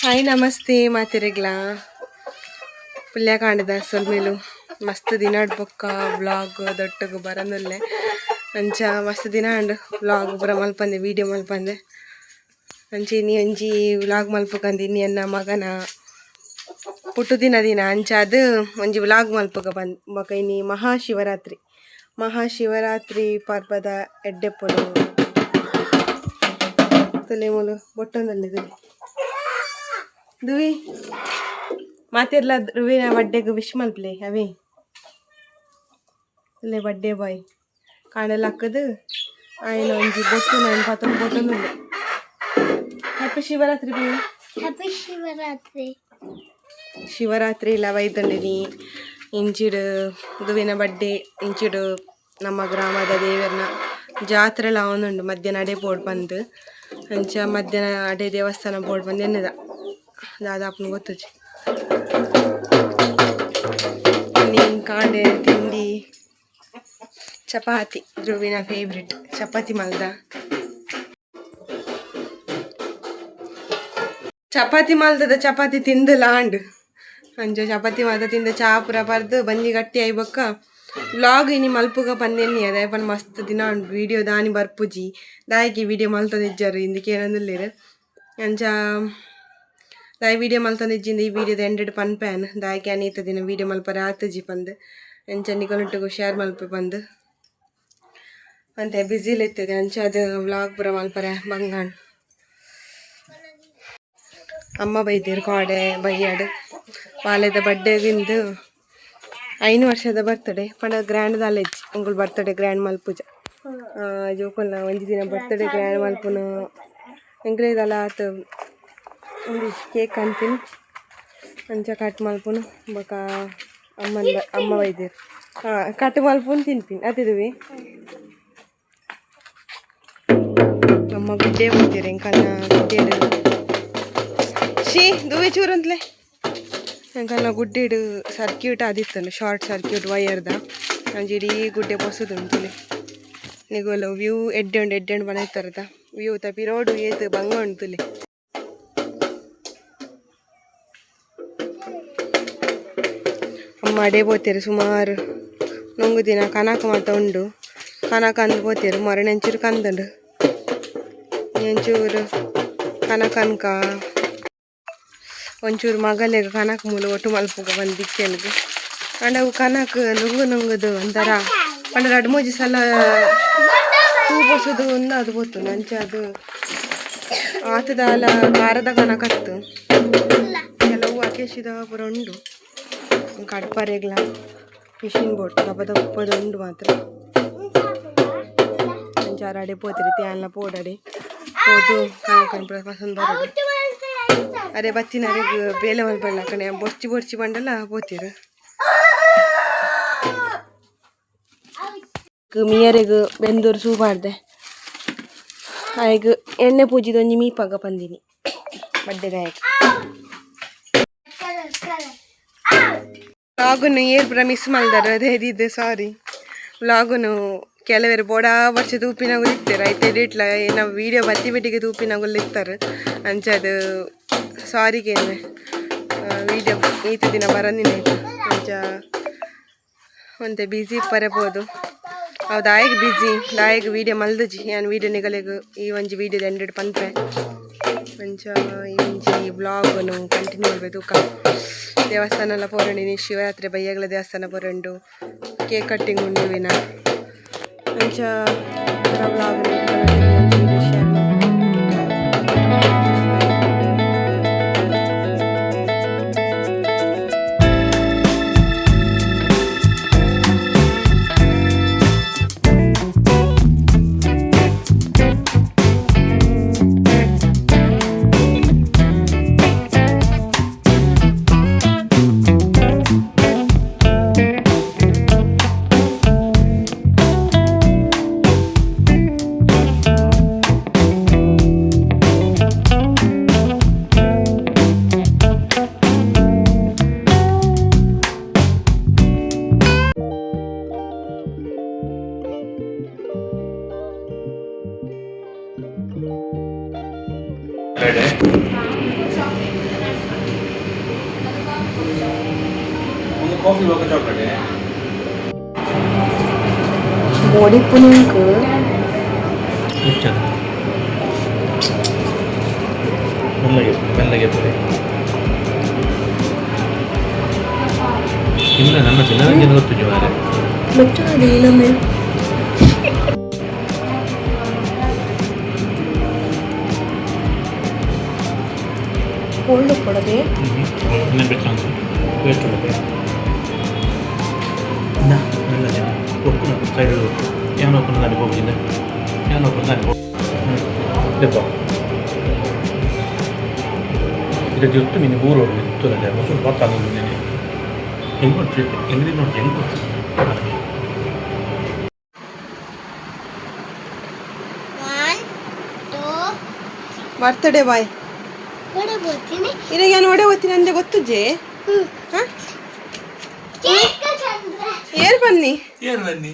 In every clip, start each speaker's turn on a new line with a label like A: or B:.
A: Hi namaste ಮಾತೆರೆಗ್ಲಾ ಪುಲ್ಯಕಾಂಡದ ಸೊಲ್ಮೆಲು ಮಸ್ತ್ ದಿನ ಬೊಕ್ಕ ವ್ಲಾಗ್ ದೊಟ್ಟಗು ಬರಂದುಲ್ಲೆ ಅಂಚ ಮಸ್ತ್ ದಿನ ಆಂಡ್ ವ್ಲಾಗ್ ಪೂರ ಮಲ್ಪಂದೆ ವೀಡಿಯೋ ಮಲ್ಪಂದೆ ಅಂಚ ಇನಿ ಒಂಜಿ ವ್ಲಾಗ್ ಮಲ್ಪುಗಂದು ಇನಿ ಎನ್ನ ಮಗನ ಪುಟ್ಟುದಿನ ದಿನ ಅಂಚಾದ್ ಒಂಜಿ ವ್ಲಾಗ್ ಮಲ್ಪುಗ ಬಂದ್ ಬೊಕ ಇನಿ ಮಹಾಶಿವರಾತ್ರಿ ಮಹಾಶಿವರಾತ್ರಿ ಪರ್ಬದ ಎಡ್ಡೆಪ್ಪುಲು ತಲೆ ಮೂಲು ಬೊಟ್ಟೊಂದುಲ್ಲೆ ತುಲೆ ದುವಿ ಮಾತೆರ್ಲ ರುವಿನ ಬಡ್ಡೆಗ್ ವಿಶ್ ಮಲ್ಪಲೆ ಅವೇ ಇಲ್ಲೇ ಬಡ್ಡೆ ಬಾಯ್ ಕಾಂಡೆಲ ಲಕ್ಕದು ಆಯ್ನ ಒಂಜಿ ಬೊಟ್ಟು ನೈನ್ ಪತ್ತೊಂದು ಬೊಟ್ಟೊಂದುಲ್ಲೆ. ಹ್ಯಾಪಿ ಶಿವರಾತ್ರಿ ಬಿ.
B: ಹ್ಯಾಪಿ ಶಿವರಾತ್ರಿ.
A: ಶಿವರಾತ್ರಿ ಇಲ್ಲ ಬೈದಂಡಿನಿ ಇಂಚಿಡು ದುವಿನ ಬಡ್ಡೆ ಇಂಚಿಡು ನಮ್ಮ ಗ್ರಾಮದ ದೇವರ್ನ ಜಾತ್ರೆಲ ಆವೊಂದುಂಡು ಮಧ್ಯಾಹ್ನ ಅಡೆ ಪೋಡು ಪಂದ್ ಅಂಚ ಮಧ್ಯಾಹ್ನ ಅಡೆ ದೇವಸ್ಥಾನ ಪೋಡು ಪಂದ್ ಎನ್ನುದ ದಾದಾಪುನ ಗೊತ್ತುಜಿ. ಇನಿ ಕಾಂಡೆ ತಿಂಡಿ ಚಪಾತಿ, ಧ್ರುವಿನ ಫೇವ್ರೆಟ್ ಚಪಾತಿ ಮಲ್ದ. ಚಪಾತಿ ಮಲ್ದದ ಚಪಾತಿ ತಿಂದು ಲಾಂಡ್ ಅಂಚ ಚಪಾತಿ ಮಾತ ತಿಂದ ಚಾ ಪೂರ ಪರ್ದು ಬಂಜಿ ಗಟ್ಟಿ ಆಯಿ ಬೊಕ್ಕ ವ್ಲಾಗ್ ಇನಿ ಮಲ್ಪುಗ ಪಂದೆನ್ನಿ ಅದೇ ಪಂಡ ಮಸ್ತ್ ದಿನ ಉಂಡು ವೀಡಿಯೋ ದಾನಿ ಬರ್ಪುಜಿ ದಾಯೆಗ್ ವೀಡಿಯೋ ಮಲ್ತೊಂದಿಜ್ಜಾರ್ ಇಂದ್ ಕೇನೊಂದುಲ್ಲೆರ್ ಅಂಚ ದಾಯೆ ವೀಡಿಯೋ ಮಲ್ತೊಂದಿಜ್ಜಿಂದ್ ಈ ವೀಡಿಯೋದ ಎಂಡೆಡ್ ಪನ್ಪೆ ಯಾನ್ ದಾಯೆಗ್ ಯಾನ್ ಈತ ದಿನ ವೀಡಿಯೋ ಮಲ್ಪರೆ ಆತುಜಿ ಪಂದ್ ಅಂಚ ನಿಕುಲೊಟ್ಟುಗು ಶೇರ್ ಮಲ್ಪೆ ಪಂದ್ ಅಂತೆ ಬ್ಯುಸಿಲ್ ಇತ್ತದೆ ಅಂಚ ಅದು ವ್ಲಾಗ್ ಪೂರ ಮಲ್ಪರೆ ಬಂಗಾಂಡ್. ಅಮ್ಮ ಬೈದೆರ್ ಕೋಡೆ ಬಯ್ಯಡ್ ಬಾಲೆದ ಬಡ್ಡೆಗಿಂದು 5 ವರ್ಷದ ಬರ್ತಡೆ ಪಂಡ ಗ್ರ್ಯಾಂಡ್ ದಾಲ ಇಜ್ಜಿ ಎಂಕುಲು ಬರ್ತಡೆ ಗ್ರ್ಯಾಂಡ್ ಮಲ್ಪುಜ ಜೋಕುಲ್ನ ಒಂಜಿ ದಿನ ಬರ್ತಡೆ ಗ್ರ್ಯಾಂಡ್ ಮಲ್ಪುನ ಎಂಕ್ಲೆಗ್ ದಾಲ ಆತ್ ಉಂದು ಕೇಕ್ ಕಂತಿನಿ ಅಂಚ ಕಟ್ ಮಲ್ಪುನು ಬೊಕ ಅಮ್ಮನ ಅಮ್ಮ ಬೈದೆರ್ ಕಟ್ ಮಲ್ಪುನು ತಿನ್ಪಿನಿ ಅತಿದುವಿ ಅಮ್ಮ ಗುಡ್ಡೆ ಪೋತೆರ್ ಎಂಕಲ್ನ ಗುಡ್ಡೆಡ್ ಶೀ ದುವೆ ಚೂರು ಎಂಕಲ್ನ ಗುಡ್ಡೆಡ್ ಸರ್ಕ್ಯೂಟ್ ಆದಿತ್ತುಂಡು ಶಾರ್ಟ್ ಸರ್ಕ್ಯೂಟ್ ವೈರ್ದ ಅಂಚ ಇಡೀ ಗುಡ್ಡೆ ಪೊಸದುಂಡು ತೂಲೆ ನಿಕುಲು ವ್ಯೂ ಎಡ್ಡೆ ಉಂಡು ಎಡ್ಡೆ ಉಂಡು ಪನೈತರದ ವ್ಯೂ ತ ಪಿರೋಡು ಏತ್ ಬಂಗ ಉಂಡು ತೂಲೆ. ಅಮ್ಮ ಅಡೆ ಪೋತೆರ್ ಸುಮಾರು ನೊಂಗು ದಿನ ಕನಕ ಮಾತ ಉಂಡು ಕನಕ ಅಂದ್ ಪೋತೆರ್ ಮೊರಣೆ ಒಂಚೂರು ಕಂದುಂಡು ಒಂಚೂರು ಕನಕ ಅನ್ಕ ಒಂಚೂರು ಮಗಲೆಗ್ ಕನಕ್ ಮೂಲು ಒಟ್ಟು ಮಲ್ಪುಗ ಪಂದ್ ದಿಕ್ಕೆಲ್ಗ್ ಆಂಡ ಅವು ಕನಕ್ ನುಂಗು ನುಂಗುದು ಒಂಥರ ಪಂಡ ರಡ್ಡ್ ಮೂಜಿ ಸಲ ತೂ ಪೊಸುದು ಉಂದಾದ್ ಪೋತುಂಡು ಅಂಚ ಅದು ಆತ್ ದಾಲ ಖಾರದ ಕನಕ್ ಅತ್ತ್ ಕೆಲವು ಅಕೇಶಿದ ಪೂರ ಉಂಡು ಕಡ್ಪರೆಗ್ಲ ಮಿಷಿನ್ ಬೋಡು ದಪ್ಪ ದಪ್ಪದ ಉಂಡು ಮಾತ್ರ ಅಂಚ ಆರ್ ಅಡೆ ಪೋತೆರ್ ಇತ್ತೆ ಯಾನ್ಲ ಪೋಡಡೆ ಪೋದು ಕನಕ್ ಪೂರ ಪಸೊಂದು ಬರೊಡು. ಅರೆ ಬತ್ತಿನ ಅರೆಗ್ ಬೇಲೆ ಮಲ್ಪಲ್ಲ ಅಕಣೆ ಬೊರ್ಚಿ ಬೊರ್ಚಿ ಪಂಡಲ ಪೋತೆರ್. ಮೀಯರೆಗ್ ಬೆಂದೂರು ಸೂ ಪಾಡ್ದೆ ಆಯಗ್ ಎಣ್ಣೆ ಪೂಜಿದ ಒಂಜಿ ಮೀಪಾಗ ಪಂದಿನಿ ಬಡ್ಡೆದಾಯಗ್. ವ್ಲಾಗುನು ಏರ್ ಪೂರ ಮಿಸ್ ಮಲ್ದರ್ ಅದೇ ಸಾರಿ ವ್ಲಾಗುನು ಕೆಲವೆರ್ ಬೋಡಾ ಬರ್ಚ ತೂಪಿನಗುಲು ಇತ್ತೆರ್ ಐತ ಎಡಿಟ್ಲ ಏನ ವೀಡಿಯೋ ಬತ್ತಿ ಬೆಟ್ಟಿಗೆ ತೂಪಿನಗುಲು ಇತ್ತಾರೆ ಅಂಚ ಅದು ಸಾರಿ ಕೇನ್ವೆ ವೀಡಿಯೋ ಈತ ದಿನ ಬರಂದಿನ ಅಂಚ ಒಂತೆ ಬ್ಯುಸಿ ಇಪ್ಪರೆ ಪೋದು ಅವು ದಾಯೆಗ್ ಬ್ಯುಸಿ ದಾಯೆಗ್ ವೀಡಿಯೋ ಮಲ್ದುಜಿ ಯಾನ್ ವೀಡಿಯೋ ನಿಗಲೆಗ್ ಈ ಒಂಜಿ ವೀಡಿಯೋದ ಎಂಡೆಡ್ ಪನ್ಪೆ ಅಂಚ ಈ ಒಂಜಿ ವ್ಲಾಗುನು ಕಂಟಿನ್ಯೂ ಮಲ್ಪೆ ತೂಕ ದೇವಸ್ಥಾನ ಎಲ್ಲ ಪೋರಂಡು ಇನಿ ಶಿವರಾತ್ರಿ ಬಯ್ಯಗ್ಲ ದೇವಸ್ಥಾನ ಪೋರಂಡು ಕೇಕ್ ಕಟ್ಟಿಂಗ್ ಉಂಡು ವಿನ ಅಂಚ ವ್ಲಾಗ್.
C: ಕಾಫಿ ಬೊಕ ಚಾಕ್ಲೇಟ್.
A: ಬೋಡಿ ಪುನಿಂಕ್.
C: ಹೆಚ್ಚದ ಮೆಲ್ಲಗೆ ಮೆಲ್ಲಗೆ ಪುರಿ. ಇಲ್ಲ, ನನ್ನ ಚಿನ್ನದಂಗೆ ಗೊತ್ತು ಜೀವನ.
A: ಬೆಚ್ಚ ನಮ್ಮ. ಕೋಲ್ಡ್ ಕೊಡದೆ.
C: ಇನ್ನೇ ಬೆಚ್ಚ ವೇಸ್ಟ್ ಉಂಟು ಮೆಲ್ಲಗೆ ಒಕ್ಕುನ ಸೈಡ್ ಏನು ಒಕ್ಕುನ ನನಗೆ ಹೋಗಿದ್ದೆ ಏನು ಒಕ್ಕುನ ನನಗೆ. ಹ್ಞೂ, ದೆಪ್ಪ ಇದು ಜೊತ್ತು ಮೀನು ಊರು ಇತ್ತಲ್ಲ, ಮೊಸರು ಬರ್ತಾನೆ ನೀನು ಹೆಂಗೆ ನೋಡ್ತಿ, ಹೆಂಗೆ ನೋಡ್ತಿ, ಹೆಂಗೆ ಗೊತ್ತು.
B: 1 2.
A: Birthday boy.
B: ಒಡೆ ಬರ್ತೀನಿ.
A: ಇವಾಗ ನಾನು ಒಡೆ ಓದ್ತೀನಿ ಅಂದ್ರೆ ಗೊತ್ತುಜೆ? ಹಾ.
B: ಕೇಕ್ ಚಂದ್ರ.
A: ಏರ್ ಬನ್ನಿ.
C: ಏನು ಬನ್ನಿ.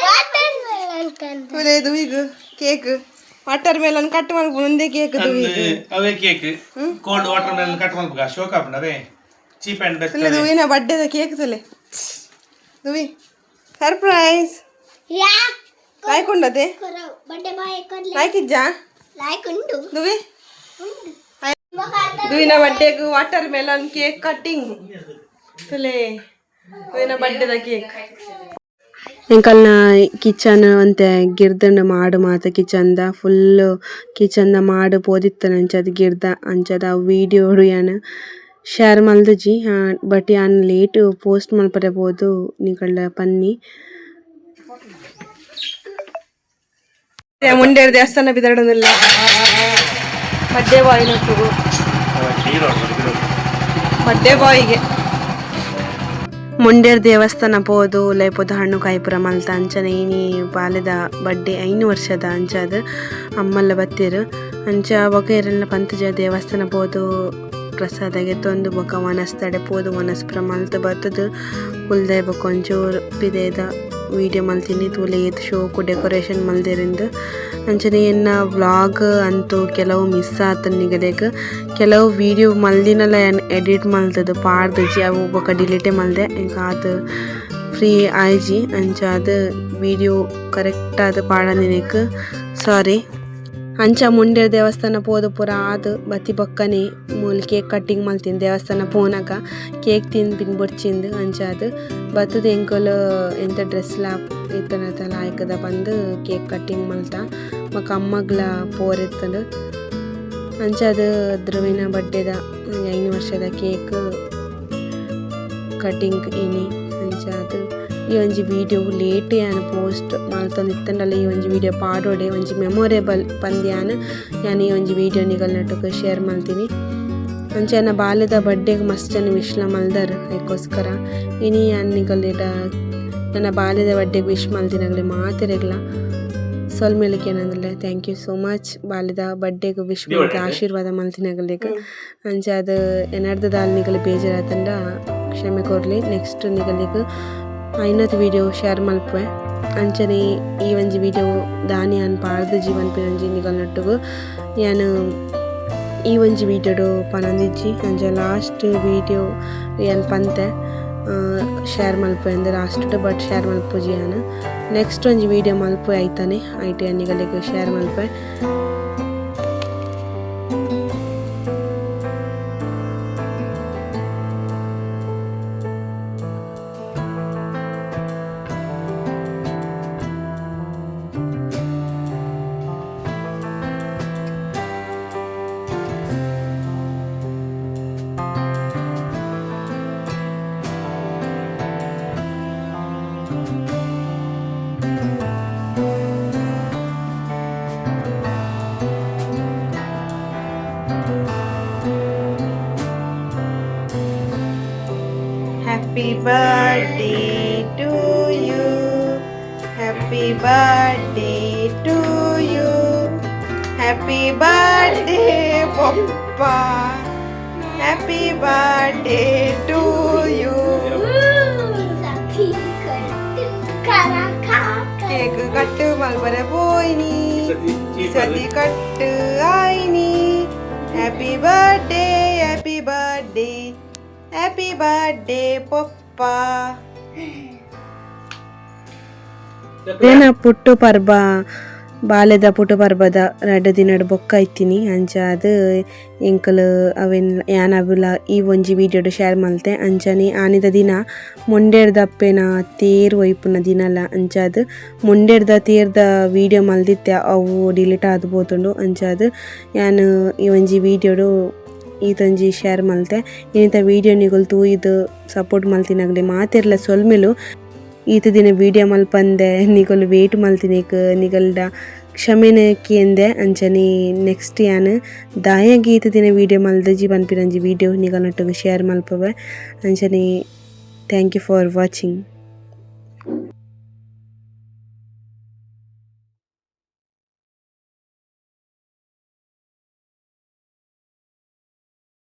B: Water melon ಕಂದ್ರ.
A: ತುಲೆ ಈಗ ಕೇಕ್ ವಾಟರ್ ಮೆಲನ್ ಕಟ್ ಮಲ್ಪು, ಒಂದೇ ಕೇಕ್ ಈಗ.
C: ಅವೇ ಕೇಕ್, ಕೋಲ್ಡ್ ವಾಟರ್ ಮೇಲೆ ಕಟ್ ಮಲ್ಪುಗ ಶೋಕ್ ಆಪುಂಡು, ಚೀಪ್ ಆ್ಯಂಡ್ ಬೆಸ್ಟ್.
A: ತುಲೆ ದುವಿನ ಬಡ್ಡೆದ ಕೇಕ್ ತುಲೆ ದುವಿ, ಸರ್ಪ್ರೈಸ್.
B: ಯಾ.
A: ಲಾಯ್ಕ್ ಉಂಡದೆ?
B: ಬಡ್ಡೆ ಬಾಯ್ ಕೊಡ್ಲೆ.
A: ಲಾಯ್ಕ್ ಇಜ್ಜಾ?
B: ಲೈಕ್ ಉಂಡು.
A: ದುವಿ.
B: ಉಂಡು.
A: ದುವಿನ ಬಡ್ಡೆಗ್ ವಾಟರ್ ಮೆಲನ್ ಕೇಕ್ ಕಟ್ಟಿಂಗ್ ತುಲೆ, ದುವಿನ ಬಡ್ಡೆದ ಕೇಕ್. ಎಂಕಲ್ನ ಕಿಚನ್ ಒಂತೆ ಗಿರ್ದಂಡ ಮಾಡು ಮಾತ ಕಿಚನ್ದ ಫುಲ್ ಕಿಚನ್ದ ಮಾಡು ಪೋದಿತ್ತನ ಅಂಚದ ಗಿರ್ದ ಅಂಚದ ವೀಡಿಯೋಡು ಯಾನ್ ಶೇರ್ ಮಲ್ದುಜಿ. ಬಟ್ ಯಾನ್ ಲೇಟ್ ಪೋಸ್ಟ್ ಮಲ್ಪರೆ ಪೋದು ನಿಕಲ್ಡ ಪನ್ನಿ. ಮುಂಡೇರು ದೇವಸ್ಥಾನ ಬಿದಡೊಂದುಲ್ಲ ಬಡ್ಡೆ ಬಾಯಿನೊಟ್ಟುಗು ಬಡ್ಡೆ ಬಾಯಿಗೆ ಮುಂಡೇರ್ ದೇವಸ್ಥಾನ ಪೋದು ಲೇಪೋದು ಹಣ್ಣು ಕಾಯಿಪುರ ಮಲ್ತ. ಅಂಚನೆ ಇನಿ ಬಾಲೆದ ಬಡ್ಡೆ 5 ವರ್ಷದ ಅಂಚಾದ್ ಅಮ್ಮಲ್ಲ ಬತ್ತೆರ್. ಅಂಚ ಬೊಕ ಇರೆಲ್ಲ ಪಂತುಜ ದೇವಸ್ಥಾನ ಪೋದು ಪ್ರಸಾದ ಗೆತ್ತೊಂದು ಬೊಕ ವನಸ್ತಡೆ ಪೋದು ವನಸ್ಪುರ ಮಲ್ತ್ ಬತ್ತುದು ಕುಲ್ದೆ ಬೊಕ ಒಂಚೂರು ಪಿದಯ್ದ ವೀಡಿಯೋ ಮಲ್ತಿನಿ. ತೂಲೆ ಏತ್ ಶೋಕು ಡೆಕೋರೇಷನ್ ಮಲ್ದೆರಿಂದ್. ಅಂಚನೆ ಎನ್ನ ವ್ಲಾಗ್ ಅಂತೂ ಕೆಲವು ಮಿಸ್ ಆತುಂಡು ನಿಗಲೆಗ್. ಕೆಲವು ವೀಡಿಯೋ ಮಲ್ದಿನಲ ಯಾನ್ ಎಡಿಟ್ ಮಲ್ತುದು ಪಾಡ್ದುಜಿ, ಅವು ಬೊಕ ಡಿಲೀಟೇ ಮಲ್ದೆ. ಎಂಕ್ ಆತ್ ಫ್ರೀ ಆಯ್ಜಿ. ಅಂಚಾದ್ ವೀಡಿಯೋ ಕರೆಕ್ಟ್ ಆದ್ ಪಾಡಂದಿನೆಕ್ ಸಾರಿ. ಅಂಚ ಮುಂಡೇರ್ ದೇವಸ್ಥಾನ ಪೋದು ಪೂರ ಆದ್ ಬತ್ತಿ ಬೊಕ್ಕನೆ ಮೂಲು ಕೇಕ್ ಕಟ್ಟಿಂಗ್ ಮಲ್ತಿನಿ. ದೇವಸ್ಥಾನ ಪೋನಗ ಕೇಕ್ ತಿನ್ಪಿನ ಬೊರ್ಚಿಂದ್. ಅಂಚಾದ್ ಬತ್ತುದು ಎಂಕುಲು ಎಂತ ಡ್ರೆಸ್ ಲ ಇತ್ತುಂಡತ ಲಾಯ್ಕದ ಪಂದ್ ಕೇಕ್ ಕಟ್ಟಿಂಗ್ ಮಲ್ತ. ಬೊಕ ಅಮ್ಮಗ್ಲ ಪೋರೆತ್ತುಂಡು. ಅಂಚಾದ್ ಧ್ರುವಿನ ಬಡ್ಡೆದ 5 ವರ್ಷದ ಕೇಕ್ ಕಟ್ಟಿಂಗ್ ಇನಿ. ಅಂಚಾದ್ ಈ ಒಂಜಿ ವೀಡಿಯೋ ಲೇಟ್ ಯಾನ್ ಪೋಸ್ಟ್ ಮಲ್ತೊಂದಿತ್ತುಂಡಲ ಈ ಒಂಜಿ ವೀಡಿಯೋ ಪಾಡೊಡೆ ಒಂಜಿ ಮೆಮೊರೇಬಲ್ ಪಂದ್ ಯಾನ್ ಯಾನ್ ಈ ಒಂಜಿ ವೀಡಿಯೋ ನಿಗಲ್ನೊಟ್ಟುಗು ಶೇರ್ ಮಲ್ತಿನಿ. ಅಂಚ ಎನ್ನ ಬಾಲೆದ ಬಡ್ಡೆಗ್ ಮಸ್ತ್ ಜನ ವಿಶ್ಲ ಮಲ್ದರ್. ಐಕೋಸ್ಕರ ಇನಿ ಯಾನ್ ನಿಗಲೆಡ ಎನ್ನ ಬಾಲೆದ ಬಡ್ಡೆಗ್ ವಿಶ್ ಮಲ್ತಿನಗಲೆ ಮಾತೆರೆಗ್ಲ ಸೊಲ್ಮೆಲು ಕೇನೊಂದುಲ್ಲೆ. Thank you so much ಬಾಲೆದ ಬಡ್ಡೆಗ್ ವಿಶ್ ಮಲ್ತ್ ಆಶೀರ್ವಾದ ಮಲ್ತಿನಗಲೆಗ್. ಅಂಚಾದ್ ಎನರ್ದ ದಾಲ್ ನಿಗಲೆ ಬೇಜಾರಾತುಂಡ ಕ್ಷಮೆ ಕೊರ್ಲೆ. ನೆಕ್ಸ್ಟ್ ನಿಗಲೆಗ್ ಐನತ್ ವೀಡಿಯೋ ಶೇರ್ ಮಲ್ಪುವೆ. ಅಂಚನೆ ಈ ಒಂಜಿ ವೀಡಿಯೋ ದಾನಿ ಯಾನ್ ಪಾಡ್ದುಜಿ ಪನ್ಪಿನಂಜಿ ನಿಗಲ್ನೊಟ್ಟುಗು ಯಾನ್ ಈ ಒಂಜಿ ವೀಡಿಯೋಡು ಪನೊಂದಿಜ್ಜಿ. ಅಂಚ ಲಾಸ್ಟ್ ವೀಡಿಯೋ ಯಾನ್ ಪಂತೆ ಶೇರ್ ಮಲ್ಪುವೆ ಅಂದ್ ಲಾಸ್ಟ್, ಬಟ್ ಶೇರ್ ಮಲ್ಪುಜಿ ಯಾನ್. ನೆಕ್ಸ್ಟ್ ಒಂಜಿ ವೀಡಿಯೋ ಮಲ್ಪುವೆ ಐತಾನೆ, ಐಟ್ ಯಾನ್ ನಿಗಲೆಗ್ ಶೇರ್ ಮಲ್ಪುವೆ. Happy birthday to you. Happy birthday to you. Happy birthday, Papa. Happy birthday to you. Cake cut ಮಲ್ಪರೆ ಪೋಯಿನಿ ಸತಿ ಕಟ್ ಆಯ್ನಿ. Happy birthday, happy birthday. Happy birthday ಪೊಪ್ಪ. ಏನ ಪುಟ್ಟು ಪರ್ಬ, ಬಾಲೆದ ಪುಟ್ಟು ಪರ್ಬದ ರಡ್ಡ್ ದಿನಡ್ ಬೊಕ್ಕ ಇತ್ತಿನಿ. ಅಂಚಾದ್ ಎಂಕುಲು ಅವೆನ್ ಯಾನ್ ಅವುಲ ಈ ಒಂಜಿ ವೀಡಿಯೋಡು ಶೇರ್ ಮಲ್ತೆ. ಅಂಚನೆ ಆನಿದ ದಿನ ಮುಂಡೇರ್ದಪ್ಪೆನ ತೇರ್ ಒಯ್ಪುನ ದಿನಲ. ಅಂಚಾದ್ ಮುಂಡೇರ್ದ ತೇರ್ದ ವೀಡಿಯೋ ಮಲ್ದಿತ್ತೆ, ಅವು ಡಿಲೀಟ್ ಆದ್ ಪೋತುಂಡು. ಅಂಚಾದ್ ಯಾನ್ ಈ ಒಂಜಿ ವೀಡಿಯೋಡು ಈತೊಂಜಿ ಶೇರ್ ಮಲ್ತೆ. ಇನಿತ ವೀಡಿಯೋ ನಿಗುಲು ತೂಯಿದ್ ಸಪೋರ್ಟ್ ಮಲ್ತಿನಗಲೆ ಮಾತೆರ್ಲ ಸೊಲ್ಮೆಲು. ಈತ ದಿನ ವೀಡಿಯೋ ಮಲ್ಪಂದೆ ನಿಗುಲು ವೇಟ್ ಮಲ್ತಿನೇಕ್ ನಿಗಲ್ಡ ಕ್ಷಮೆನ್ ಕೇಂದೆ. ಅಂಚನೆ ನೆಕ್ಸ್ಟ್ ಯಾನ್ ದಾಯೆಗ್ ಈತ ದಿನ ವೀಡಿಯೋ ಮಲ್ದಿಜಿ ಪನ್ಪಿನಂಜಿ ವೀಡಿಯೋ ನಿಗಲ್ನೊಟ್ಟುಗು ಶೇರ್ ಮಲ್ಪುವೆ. ಅಂಚನೆ thank you for watching.